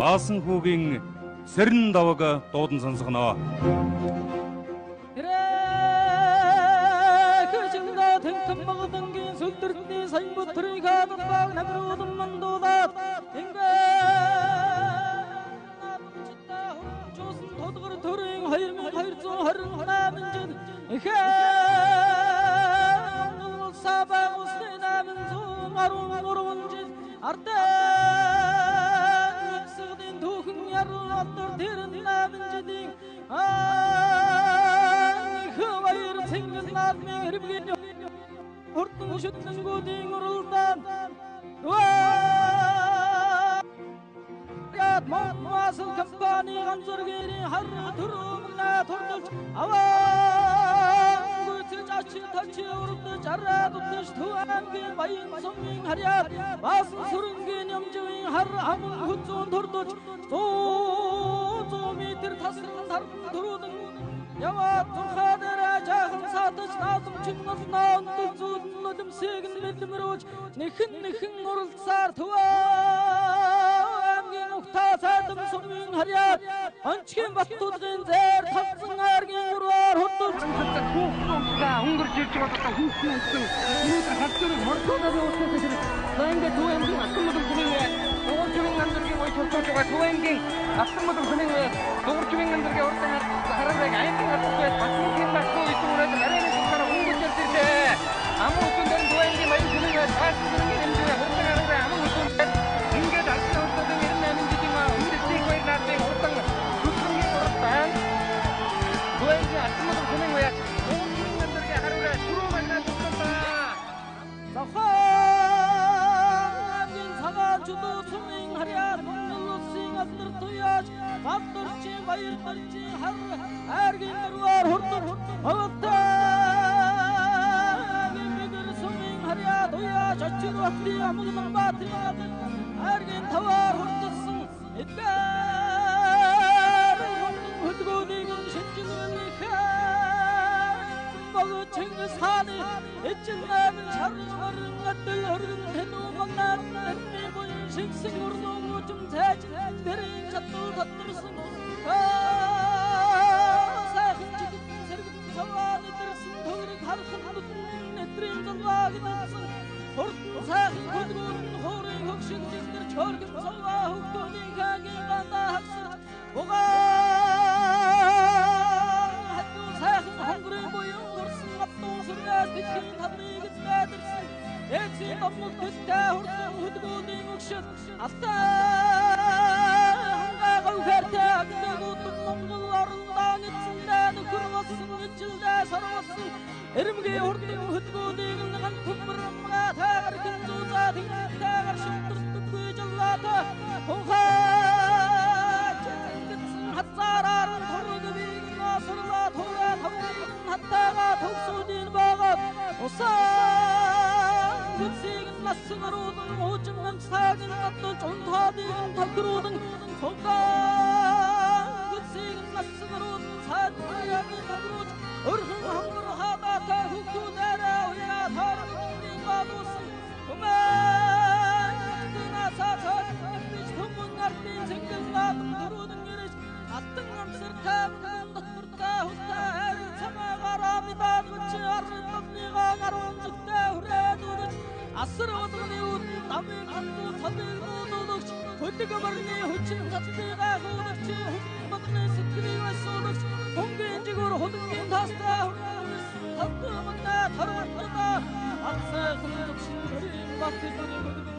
Баасан хүүгийн сэрэн даваг дуудан сонсгоно. Тэнхэммэгдэнгийн сүлдэртний сайн бүтрийн хаадбаг намруудан мандуулаад ингээд наадамчтай хөрөнгөжүүлсэн тодгор төрийн 2228 жил ихэн улсаа байгуулсны 813 жил ардын хэсэгдийн түүхэн яруу алдар тэр 8 жилийн баяр цэнгэл наадмын хэрвгийн хурдан шүтлэнгүүдийн уралдаан Яд Монгол компани ганцургийн хар төрөмгнэ турдалж аваа гүцэж ачи тачи урдж араа дутаж Төв аймгийн Баян сумын харьяат Баасан сүрэнгийн ямживын хар аман хүзүүн турдаж 100 метр тасран тардан төрүүлэн яваад зурхаа дээрээ жаахан саатаж наадам чиннолноо өндөр зүүдэн нулимсыг нь бэлмэрүүлж нэхэн нэхэн уралдсаар Төв аймгийн Угтаа сайдам сумын харьяат Ончгийн Баттулгын зээр тавцан айргийн урваар хурдулж хүүхэн унтлаа өнгөрч ирж байгаа одоо хүүхэн унтсан өнөөдөр хавцрыг мордоод явуулсан хэрэг. За ингээд Төв аймгийн Алтан модон сүмийн Дугуйчвын андэргийн гоё цолтож байгаа Төв аймгийн Алтан модон сүмийн Дугуйчвын андэргийн урдан хараарыг аймгийн албатай Батмөнхийн батгүй гэдэг өнөөдөр нарийн сухаараа өнгөрч ирж ирлээ. Аман хүтэн дээр Төв аймгийн Баян сүмийн Баасан сүмийн хэмжээ хурдан хараарыг аман хүтэн дээр ингээд албан хурлын 98 жилийн өмнөд баяр наадмын урдан хөдөлгөөний уралдаан Төв аймгийн Алтан модон сүмийн Дугуйчвын андэргийн хараараа түрүү манаа туслаа. Завхаан цагаан чулуу цумын харьяат Монгол улсын алдар туяаж Балдурчин баярлалчин хар айргийн дөрвөр хурдан хавтаа бэгэр сумын харьяат уяаж очин батын амглан баатын айргийн таваар хурдсан эдгээр хурдан хөдгөөнийг шинжилвэлхээ баг Чингис хааны эжил найман шарн морин адил өргөн тэнүү манаад нэрний буян шигсэн өрнөн үжим цайжин тэрийн чадвар татдарсан сайхан чигтэн сэргэн саваа нэдэрсэн төгрөг хархан нүдэн нэтрийн зулвааг нэлсэн хурдан сайхан хөдгүүрэн хуурын хөгшиг жигдэр чөөргөн саваа хөгтөөний хагийн гандаа хагсарч угаан хадуу сайхан хонгорын буян хурсан адуу сүргээс дэлхийн талыг эзэдэрсэн эцсийн домог төлтэй хурдан хөдгөөний өгшөл алтан хангаа говхартай агтагууд Монгол орондоо эзэндээ нөхөр болсон ижилдээ сар болсон эрэмгийн хурдан хөдгөөнийг ган төмөрмгаа таагаар хинзүүзаа тэнгэртайгаар шимтэрдэггүй жаллаатай хунхаа чэцэнгэтсэн хазаараар тургвийг насрлаа тураа тавган хаттайгаа төгсүүдийн баагаад усан гүсийг нассан руудан уужим ганцааг нь гадуулж унтаадыг нь тохируулан сунгаан гүсийг нассан руудан цаадмаяг тохируулж өрхөн хонгор хадаатай хүүхдүүдээрээ уяа таармын гадуусан түмэн насаа цаадмын түмэн ардын цэнгэл наадам төрүүлэн ирж алтан амсар тайван дотортой хүлтэй хайр цамаагаараа мэдaalгч арын домныгаа гаруун зүгтэй хүрээд үрж асар болгоны үдэн дамыг хандуу цалыг нуудуулагч хөлөг мөрний хүчин цацлыгаа хуулагч хүн болгоны сэтгэлийг асуулагч хонгийн жигүүр хулангийн таастай хүрсэн талдмагна тарвартаа алсайхан зүгшин төрийн бат төлөв